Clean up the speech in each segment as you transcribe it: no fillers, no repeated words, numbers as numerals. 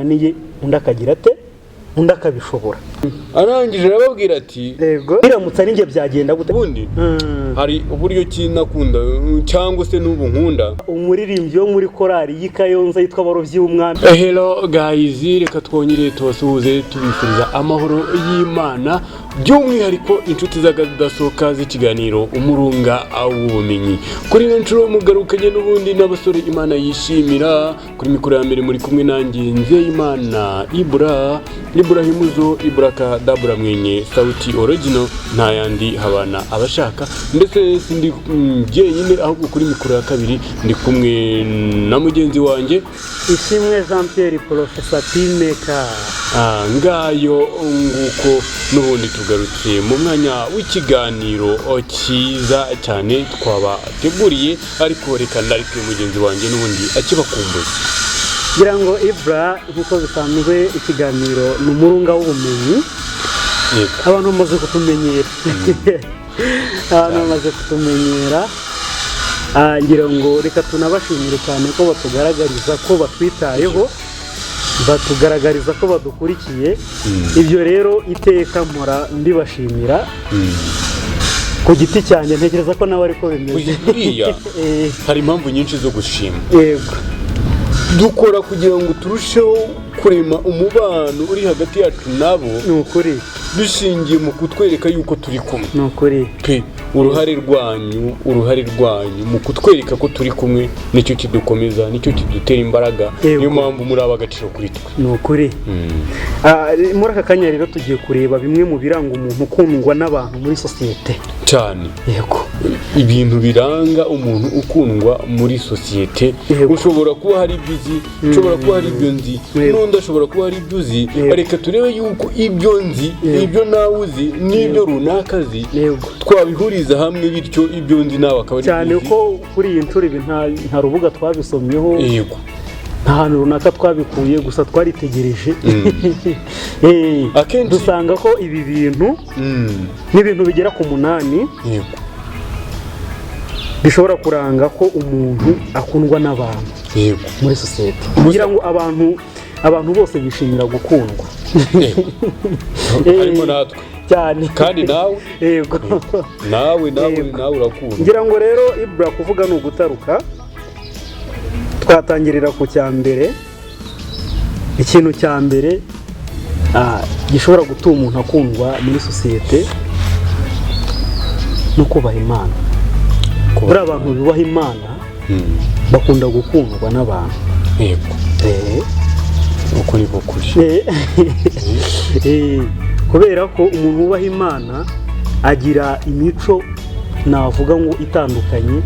Niye undi akagira ate, undi akabishobora. Arangije arababwira ati: Yego, biramutse ari njye byagenda gute? Ubundi hari uburyo ki nakunda cyangwa se n'ubu nkunda Umuririmbyi wo muri korali y'i Kayonza yitwa Abarobyi b'Umwami. Hello guys, reka twongere tubasuhuze, tubifuriza amahoro y'Imana, by'umwihariko inshuti z'akadasohoka z'ikiganiro Umurunga w'Ubumenyi. Kuri ino nshuro mugarukanye n'ubundi n'abasore Imana yishimira. Kuri mikoro ya mbere muri kumwe nanjye Nzeyimana Ibura Iburahimuzo Iburaka Dabura, mwenye sauti original, nta yandi habana abashaka. Ndetse sindi jyenyine, ahubwo kuri mikoro ya kabiri ndi kumwe na mugenzi wanjye Ishimwe Jean Pierre, Professor Pimeka. Ah, ngayo nguko. N'ubundi tugarutse mu mwanya w'ikiganiro cyiza cyane twabateguriye, ariko reka ndarike mugenzi wanjye n'ubundi akibakumbuye. Ngira ngo Ibra, nk'uko bisanzwe, ikiganiro ni Umurunga w'Ubumenyi. Abantu bamaze kutumenyera, abantu bamaze kutumenyera. Ngira ngo reka tunabashimire cyane ko batugaragariza ko batwitayeho, batugaragariza ko badukurikiye. Ibyo rero iteka mpora mbibashimira ku giti cyanjye, ntekereza ko nawe ariko bimeze. Buriya hari impamvu nyinshi zo gushima. Dukora kugira ngo turusheho kurema umubano uri hagati yacu nabo, Ni ukuri. bishingiye mu kutwereka yuko turi kumwe. Ni ukuri. Pe, uruhare rwanyu mu kutwereka ko turi kumwe nicyo kidukomeza, nicyo kidutera imbaraga. Niyo mpamvu muri ab'agaciro kuri twe. Ni ukuri. Muri aka kanya rero tugiye kureba bimwe mu biranga umuntu ukundwa n'abantu muri sosiyete. Cyane. Ibintu biranga umuntu ukundwa muri sosiyete. Ushobora kuba hari ibyo uzi, ushobora kuba hari ibyo nzi, n'undi ashobora kuba hari ibyo uzi. Reka turebe yuko ibyo nzi, ibyo nawe uzi n'ibyo runaka azi twabihuriza hamwe, bityo ibyo nzi nawe akaba ari Cyane ibyo uzi. ko kuri iyi nshuro ibi nta rubuga twabisomyeho, nta hantu runaka twabikuye, gusa twaritegereje. Dusanga ko ibi bintu ni ibintu bigera ku 8 bishobora kuranga ko umuntu akundwa n'abantu muri sosiyete, kugira ngo abantu bose bishimira gukundwa. Harimo natwe. Cyane. Kandi nawe nawe nawe urakundwa. Ngira ngo rero Ibura, kuvuga ni ugutaruka, twatangirira ku cya mbere. Ikintu cya mbere gishobora gutuma umuntu akundwa muri sosiyete no kubaha Imana. Buriya abantu bubaha Imana bakunda gukundwa n'abantu. Uko niko kuri. Kubera ko umuntu wubaha Imana agira imico, navuga ngo itandukanye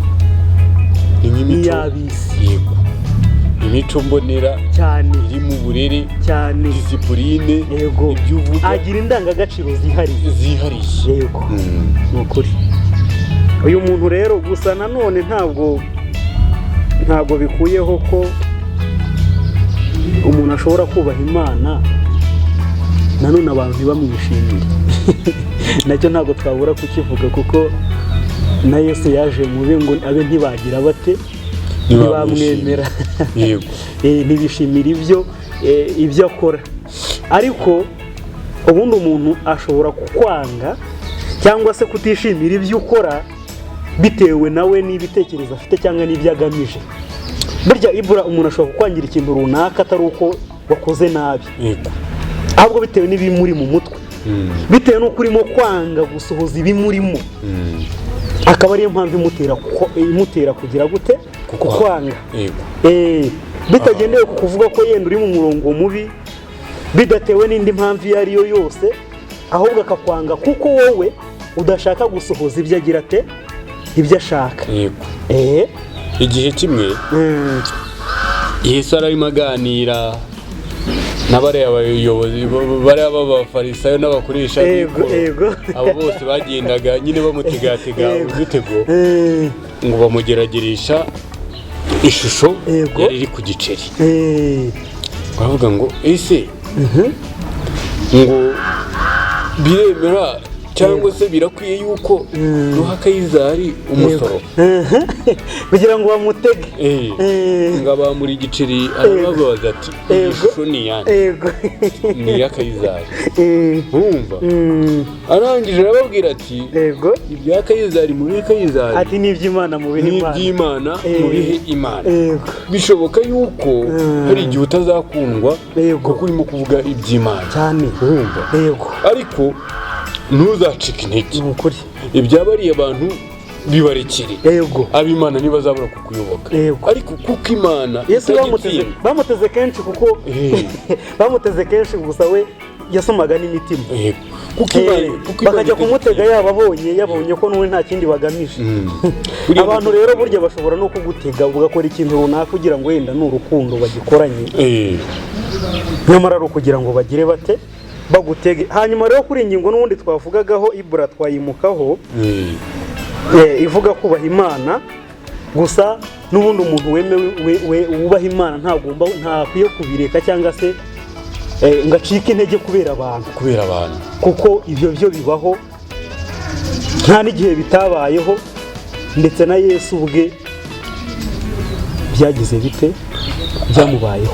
Ni nk'imico n'iy'ab'isi. Yego, imico mbonera iri mu burere, discipline, ibyo uvuga. Agira indangagaciro zihariye. Zihariye. Yego, ni ukuri. Uyu muntu rero, gusa nanone ntabwo bikuyeho ko umuntu ashobora kubaha Imana nanone abantu ntibamwishimire. Nacyo ntabwo twabura kukivuga, kuko na Yesu yaje mube ngo abe ntibagira bate, ntibamwemera. Ntibishimira ibyo akora. Ariko ubundi umuntu ashobora kukwanga cyangwa se kutishimira ibyo ukora bitewe nawe n'ibitekerezo afite cyangwa n'ibyo agamije. Burya Ibura, umuntu ashobora kukwangira ikintu runaka atari uko wakoze nabi, ahubwo bitewe n'ibimuri mu mutwe, bitewe n'uko urimo kwanga gusohoza ibimurimo, akaba ariyo mpamvu imutera kugira gute? Kukwanga. Bitagendewe ku kuvuga ko yenda uri mu murongo mubi, bidatewe n'indi mpamvu iyo ari yo yose, ahubwo akakwanga kuko wowe udashaka gusohoza ibyo agira ate, ibyo ashaka. Igihe kimwe Yesu ararimo aganira n'abariya bayobozi, bariya b'abafarisayo n'abakoresha b'ikoro. Abo bose bagendaga nyine bamutegatega udutego ngo bamugerageresha ishusho yari iri ku giceri. Baravuga ngo: "Ese ngo biremera Cyangwa se birakwiye yuko duha Kayizari umusoro? Kugira ngo bamutege. Ngo abamura igiceri, arababaza ati: "Iyi shusho ni iyande?" Ni iya Kayizari. Urumva, arangije arababwira ati: "Ibya Kayizari mubihe Kayizari." Ati: "N'iby'Imana mubihe Imana." "N'iby'Imana mubihe Imana." Bishoboka yuko hari igihe utazakundwa kuko urimo kuvuga iby'Imana. Cyane. Urumva, ariko ntuzacike intege. Ni ukuri. Ibyabariye abantu bibarekere. Ab'Imana ntibazabura kukuyoboka. Ariko kuko Imana Yesu itajya bamuteze itsinda. Bamuteze kenshi kuko bamuteze kenshi, gusa we yasomaga n'imitima. Yego. Kuko Imana kuko Imana Bakajya itajya kumutega itsinda. yababonye, yabonye ko n'uwe nta kindi bagamije. Buriya Abantu rero burya bashobora no kugutega ugakora ikintu runaka kugira ngo wenda ni urukundo bagikoranye, nyamara ari ukugira ngo bagire bate? Bagutege. Hanyuma rero kuri iyi ngingo n'ubundi twavugagaho, Ibura, twayimukaho, ivuga kubaha Imana. Gusa n'ubundi umuntu wemewe wubaha Imana ntagomba, ntakwiye kubireka cyangwa se ngo acike intege kubera abantu. Kubera abantu. Kuko ibyo byo bibaho, nta n'igihe bitabayeho, ndetse na Yesu ubwe byagize bite? Byamubayeho.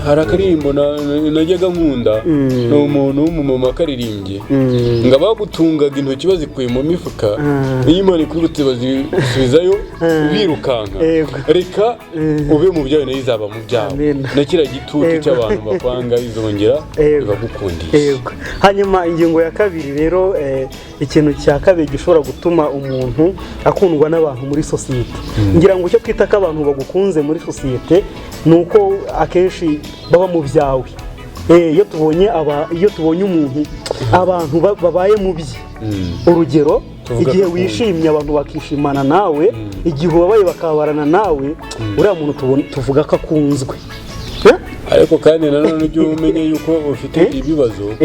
Hari akaririmbo najyaga nkunda, ni umuntu w'umumama akaririmbye ngo abagutungaga intoki bazikuye mu mifuka, iyo Imana ikwibutse bazisubizayo birukanka. Reka ube mu byawe, nayo izaba mu byawe. Amen. Na kiriya gitutu cy'abantu bakwanga izongera ibagukundisha. Yego. Hanyuma ingingo ya kabiri rero, ikintu cya kabiri gishobora gutuma umuntu akundwa n'abantu muri sosiyete, ngira ngo icyo twita ko abantu bagukunze muri sosiyete ni uko akenshi baba mu byawe. Iyo tubonye umuntu, abantu babaye mu bye, urugero, Tuvuga igihe ko akunda. wishimye abantu bakishimana nawe, igihe ubabaye bakabarana nawe, uriya muntu tuvuga ko akunzwe. Eh? Ariko kandi nanone ujye umenya yuko ufite ibibazo.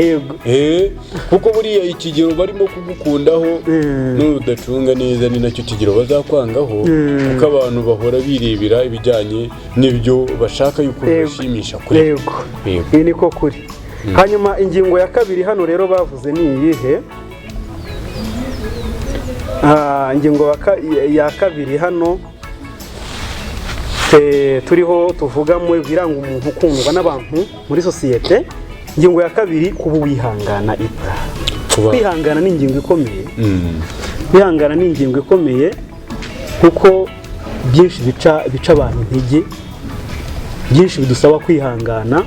Kuko buriya ikigero barimo kugukundaho, nudacunga neza ni nacyo kigero bazakwangaho, kuko abantu bahora birebera ibijyanye n'ibyo bashaka yuko bibashimisha kuri bo. Yego. Iyi niko kuri. Hanyuma ingingo ya kabiri hano rero bavuze ni iyihe? Ingingo ya kabiri hano turiho tuvuga mu biranga umuntu ukundwa n'abantu muri sosiyete. Ingingo ya kabiri, kuba wihangana, Ibra. Kwihangana ni ingingo ikomeye. Kwihangana ni ingingo ikomeye kuko byinshi bica abantu intege, byinshi bidusaba kwihangana,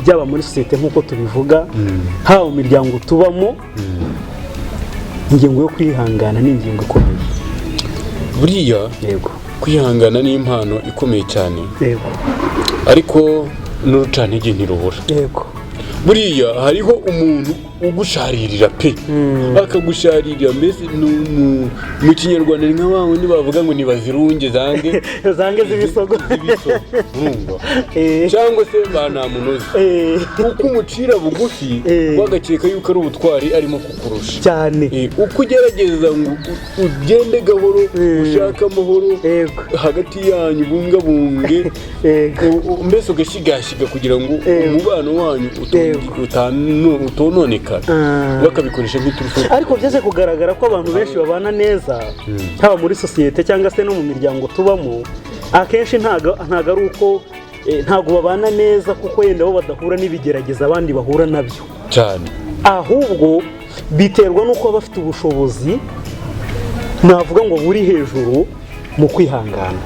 byaba muri sosiyete nk'uko tubivuga, haba mu miryango tubamo. Ingingo yo kwihangana ni ingingo ikomeye. Buriya kwihangana ni impano ikomeye cyane, ariko n'urucantege ntirubura. Buriya hariho umuntu ugusharirira pe, akagusharirira, mbese mu Kinyarwanda ni nka wa wundi bavuga ngo nibazirunge zange zange z'ibisogo. Z'ibisogo, urumva, cyangwa se ba ntamunozi. Uko umucira bugufi, wagakeka yuko ari ubutwari arimo kukurusha. Cyane. Uko ugerageza ngo ugende gahoro, ushake amahoro hagati yanyu, bungabunge, mbese ugashyigashiga kugira ngo umubano wanyu utononekara, bakabikoresha nk'iturufu. Ariko byaje kugaragara ko abantu benshi babana neza, haba muri sosiyete cyangwa se no mu miryango tubamo, akenshi ntago ari uko ntago babana neza kuko wenda bo badahura n'ibigerageza abandi bahura nabyo, ahubwo biterwa n'uko baba bafite ubushobozi, navuga ngo buri hejuru mu kwihangana.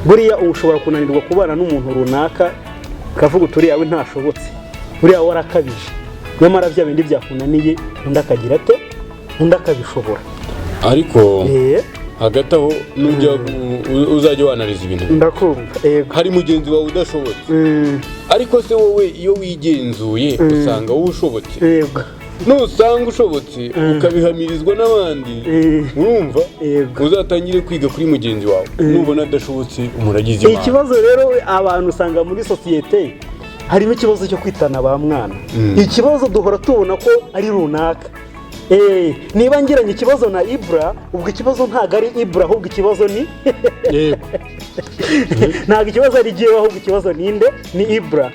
Buriya ushobora kunanirwa kubana n'umuntu runaka, ukavuga uti: "Uriya we ntashobotse, uriya warakabije." Nyamara bya bindi byakunaniye undi akagira ate? Undi akabishobora. Ariko hagati aho nujya uzajya wanariza ibintu, Ndakumva, yego. hari mugenzi wawe udashobotse, ariko se wowe iyo wigenzuye usanga wowe ushobotse? Nusanga ushobotse ukabihamirizwa n'abandi, urumva, uzatangire kwiga kuri mugenzi wawe. Nubona adashobotse, umuragize Imana. Ikibazo rero, abantu usanga muri sosiyete harimo ikibazo cyo kwitana ba mwana. Ikibazo duhora tubona ko ari runaka. Niba ngiranye ikibazo na Ibra, ubwo ikibazo ntabwo ari Ibra, ahubwo ikibazo ni ntabwo ikibazo ari jyewe, ahubwo ikibazo ni nde? Ni Ibra.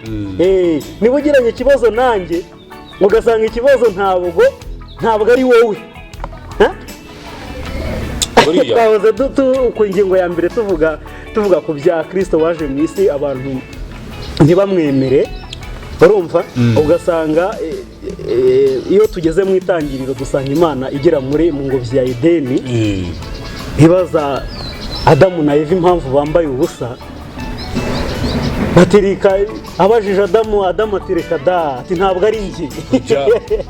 Niba ugiranye ikibazo nanjye Ugasanga ikibazo ntabwo ari wowe. Ha? Buriya Twahoze ku ngingo ya mbere tuvuga ku bya Kirisito waje mu isi, abantu ntibamwemere. Urumva, ugasanga iyo tugeze mu Itangiriro dusanga Imana igera mu ngobyi ya Edeni, ibaza Adamu na Eva impamvu bambaye ubusa. Batereka abajije Adamu, Adamu atereka da, ati: "Ntabwo ari njye."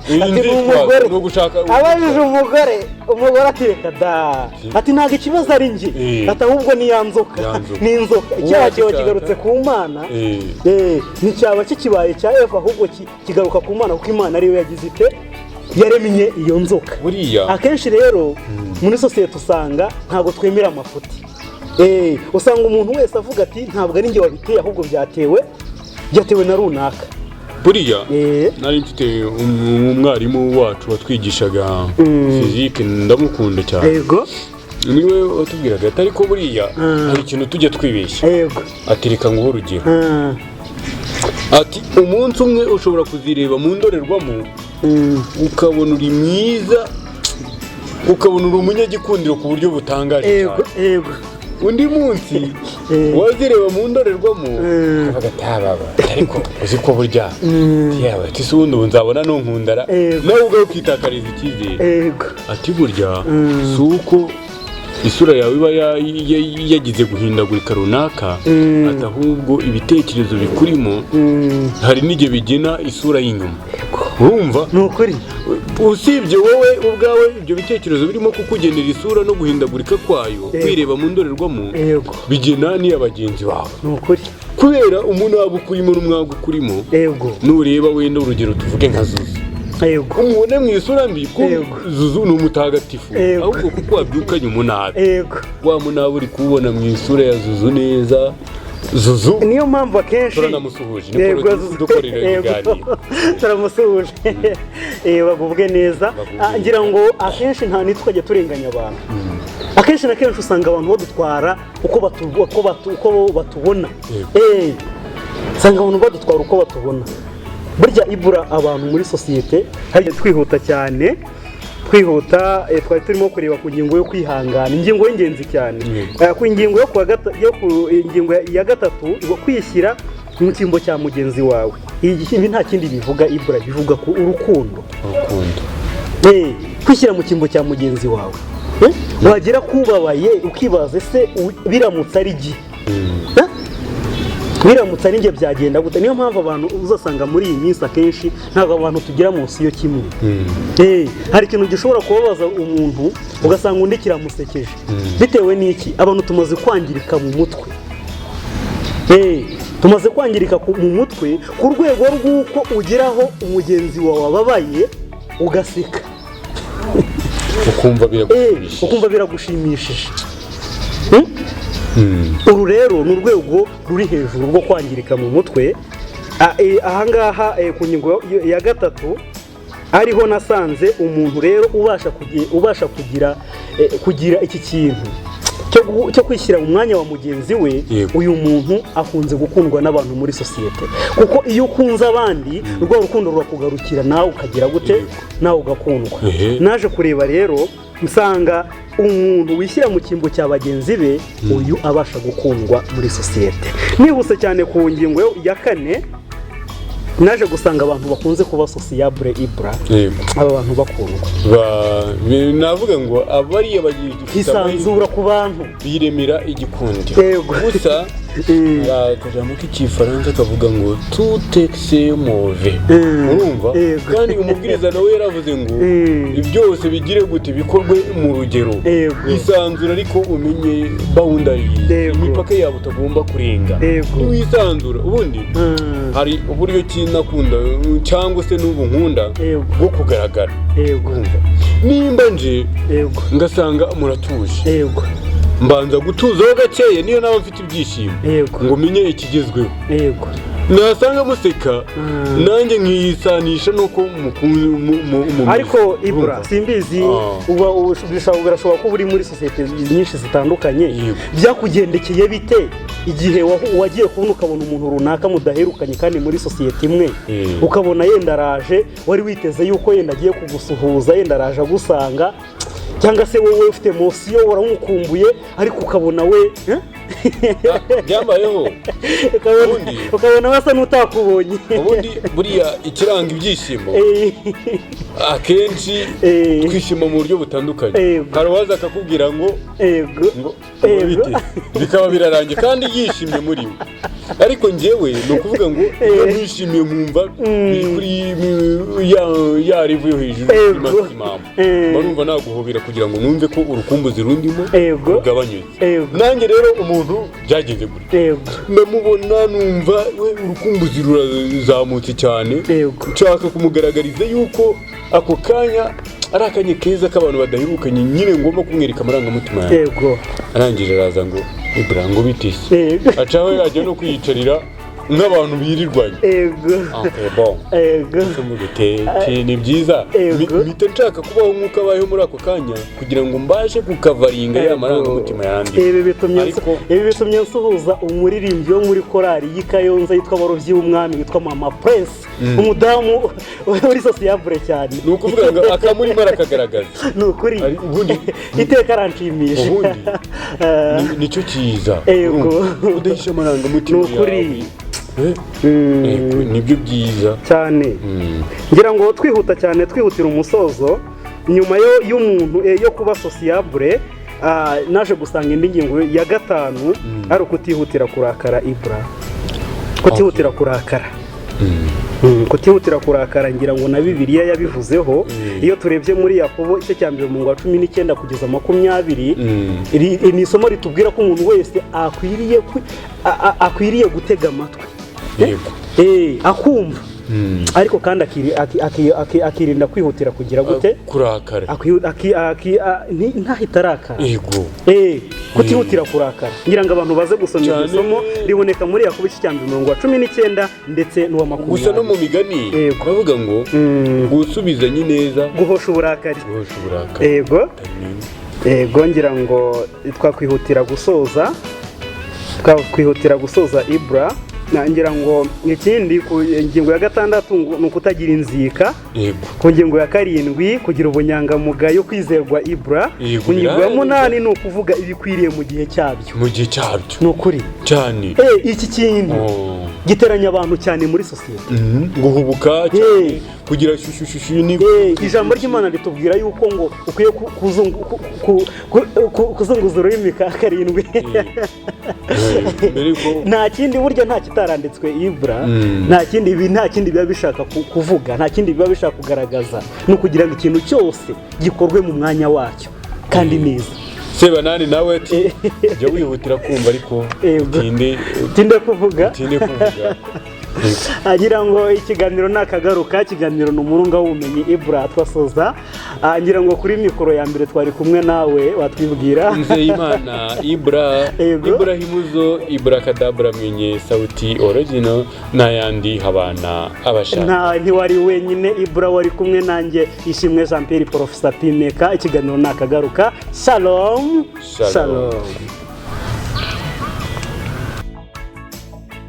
Iyi Ati: "Ni nzitwazo, umugore." ni ugushaka. Abajije umugore, umugore atereka da, ati: "Ntabwo ikibazo ari njye." Ati: "Ahubwo ni ya nzoka." Ya nzoka. Ni inzoka. Icyaha kiba Uwagishaka. kigarutse ku Mana. Nticyaba kikibaye cya Eva, ahubwo kigaruka ku Mana, kuko Imana ariyo yagize ite? Yaremye iyo nzoka. Buriya Akenshi rero muri sosiyete usanga ntabwo twemera amafuti. Usanga umuntu wese avuga ati: "Ntabwo ari njye wabiteye, ahubwo byatewe na runaka." Buriya nari mfite umwarimu wacu watwigishaga fizike, ndamukunda cyane. Niwe watubwiraga ati: "Ariko buriya hari ikintu tujya twibeshya." Ati: "Reka nguhe urugero." Ati: "Umunsi umwe ushobora kuzireba mu ndorerwamo, ukabona uri mwiza, ukabona uri umunyagikundiro ku buryo butangaje cyane. Undi munsi wazireba mu ndorerwamo, ukavuga ati: 'Ababa, ariko uzi ko burya yewe,' ati, 'si ubundi ubu nzabona nunkundara?' Nawe ubwawe ukitakariza icyizere." Ati: "Burya si uko isura yawe iba yagize guhindagurika runaka," ati, "ahubwo ibitekerezo bikurimo hari n'igihe bigena isura y'inyuma." Urumva? Ni ukuri. Usibye wowe ubwawe, ibyo bitekerezo birimo kukugenera isura no guhindagurika kwayo, kwireba mu ndorerwamo, bigena n'iya bagenzi bawe. Ni ukuri. Kubera umunabi ukurimo n'umwaga ukurimo. Nureba wenda urugero tuvuge nka Zuzu, umubone mu isura mbi ko Zuzu ni umutagatifu, ahubwo kuko wabyukanye umunabi, wa munabi uri kuwubona mu isura ya Zuzu neza. Zuzu Niyo mpamvu akenshi turanamusuhuje, ni Paul dukorera ibiganiro. Turamusuhuje. Bagubwe neza. Bagubwe. Ngira ngo akenshi nta nitwajya turenganya abantu. Akenshi na kenshi usanga abantu badutwara uko batubona. Usanga abantu badutwara uko batubona. Burya ibura abantu muri sosiyete hari twihuta cyane, twihuta. Twari turimo kureba ku ngingo yo kwihangana, ingingo y'ingenzi cyane. Ku ngingo yo kuwa yo ku ingingo ya gatatu iba kwishyira mu cyimbo cya mugenzi wawe. Ibi nta kindi bivuga, ibura bivuga ku urukundo. Urukundo. Kwishyira mu cyimbo cya mugenzi wawe. Wagera kubabaye ukibaza: ese biramutse ari jye? Biramutse ari njye byagenda gute? Niyo mpamvu abantu uzasanga muri iyi minsi akenshi ntabwo abantu tugira munsi yo kimwe. Hari ikintu gishobora kubabaza umuntu, ugasanga undi kiramusekeje. Bitewe n'iki? Abantu tumaze kwangirika mu mutwe. Tumaze kwangirika mu mutwe ku rwego rw'uko ugeraho umugenzi wawe ababaye ugaseka. Ukumva biragushimishije. Ukumva biragushimishije. Uru rero ni urwego ruri hejuru rwo kwangirika mu mutwe. Ahangaha ku ngingo ya gatatu ariho nasanze umuntu rero ubasha kugira iki kintu cyo kwishyira mu mwanya wa mugenzi we. Uyu muntu akunze gukundwa n'abantu muri sosiyete, kuko iyo ukunze abandi, rwa rukundo rurakugarukira, nawe ukagira gute? Nawe ugakundwa. Naje kureba rero nsanga umuntu wishyira mu cyimbo cya bagenzi be, uyu abasha gukundwa muri sosiyete. Nihuse cyane ku ngingo ya kane, naje gusanga abantu bakunze kuba sociable, ibura aba bantu bakundwa. Navuga ngo abariya bagira Hisanzura ku bantu. Biremera igikundiro. Gusa hari akajambo k'ikifaransa kavuga ngo "tout excès mauvais". Urumva? Yego. Kandi umubwiriza nawe yaravuze ngo byose bigire gute? Bikorwe mu rugero. Isanzura, ariko umenye boundaries, imipaka yawe utagomba kurenga. Niwisanzura ubundi hari uburyo ki nakunda cyangwa se n'ubu nkunda bwo kugaragara. Urumva, nimba nje ngasanga muratuje, mbanza gutuzaho gakeya, niyo naba mfite ibyishimo, ngo menye ikigezweho. Nasanga museka, nanjye nkiyisanisha nuko Ariko Ibura, simbizi, uba birashoboka ko uri muri sosiyete nyinshi zitandukanye. Byakugendekeye bite igihe wagiye kubona ukabona umuntu runaka mudaherukanye kandi muri sosiyete imwe, ukabona yenda araje, wari witeze yuko yenda agiye kugusuhuza, yenda araje agusanga, cyangwa se wowe ufite émotion waramukumbuye, ariko ukabona we, eh? Byambayeho. Ukabona basa n'utakubonye. Ubundi buriya ikiranga ibyishimo, akenshi twishima mu buryo butandukanye. Hari uwaza akakubwira ngo ngo bite, bikaba birarangiye kandi yishimye muri we. Ariko njyewe ni ukuvuga ngo iyo nishimiye nkumva biri kuri ya level yo hejuru, kuri maximum, mba numva naguhobera kugira ngo numve ko urukumbuzi rundimo rugabanyutse. Nanjye rero umuntu byagenze gutya, ndamubona numva we urukumbuzi rurazamutse cyane, nshaka kumugaragariza yuko ako kanya ari akanya keza k'abantu badaherukanye nyine, ngomba kumwereka amarangamutima yanjye. Arangije araza ngo: "Ibura", ngo: "Bitise?" Acaho ajya no kwiyicarira nk'abantu birirwanye. Okay, bon. Mvuga uti ni byiza. Mpita nshaka kubaho nk'uko abayeho muri ako kanya kugira ngo mbashe gukavaringa ya marangamutima yanjye. Ibi bitumye nsuhuza umuririmbyi wo muri korali y'i Kayonza yitwa Abarobyi b'Umwami, witwa Mama Prince, umudamu uri sociable cyane. Ni ukuvuga ngo akamurimo arakagaragaza. Ni ukuri. Iteka aranshimisha. Ubundi nicyo cyiza. Urumva, udahisha amarangamutima Ni ukuri. yawe. Nibyo byiza. Cyane. Ngira ngo twihuta cyane, twihutira umusozo, nyuma yo y'umuntu yo kuba sociable, naje gusanga indi ngingo ya gatanu ari ukutihutira kurakara. Ibura, kutihutira kurakara. Kutihutira kurakara, ngira ngo na Bibiliya yabivuzeho. Iyo turebye muri Yakobo igice cya 1, umurongo wa 19 kugeza 20, iri ni isomo ritubwira ko umuntu wese akwiriye gutega amatwi, akumva, ariko kandi akirinda kwihutira kugira gute? Kurakara. Ntahita arakara. Kutihutira kurakara, ngira ngo abantu baze gusoma iryo somo riboneka muri Yakobo igice cya 1, umurongo wa 19 ndetse n'uwa Gusa no 20. mu migani bavuga ngo gusubizanya ineza guhosha uburakari. Guhosha uburakari. Yego, ngira ngo twakwihutira gusoza. Ibura, ngira ngo ikindi ku ngingo ya gatandatu ngo ni ukutagira inzika. Ku ngingo ya karindwi, kugira ubunyangamugayo, kwizerwa. Ibura, ku ngingo ya munani ni ukuvuga ibikwiriye mu gihe cyabyo. Mu gihe cyabyo. Ni ukuri. Cyane. Iki kintu giteranya abantu cyane muri sosiyete. Guhubuka cyane, kugira shushushushu ni Ijambo ry'Imana ritubwira yuko ngo ukwiye kuzunguza ururimi ka karindwi. Mbere yuko Nta kindi burya, nta kitaranditswe, Ibura. Nta kindi, ibi nta kindi biba bishaka kuvuga, nta kindi biba bishaka kugaragaza, ni ukugira ngo ikintu cyose gikorwe mu mwanya wacyo kandi neza. Sebanani nawe ati: "Jya wihutira kumva, ariko utinde Tinde kuvuga." Utinde kuvuga. Agira ngo ikiganiro ni akagaruka, ikiganiro ni Umurunga w'Ubumenyi. Ibura, twasoza. Ngira ngo kuri mikoro ya mbere twari kumwe nawe, watwibwira? Nzeyimana Ibura. Iburahimuzo Ibura Kadabura, mwenye sauti original n'ayandi habana abashaka. Nta ntiwari wenyine, Ibura, wari kumwe nanjye, Ishimwe Jean Pierre, Profesa Pimeka. Ikiganiro ni akagaruka. Shalom. Shalom. Shalom.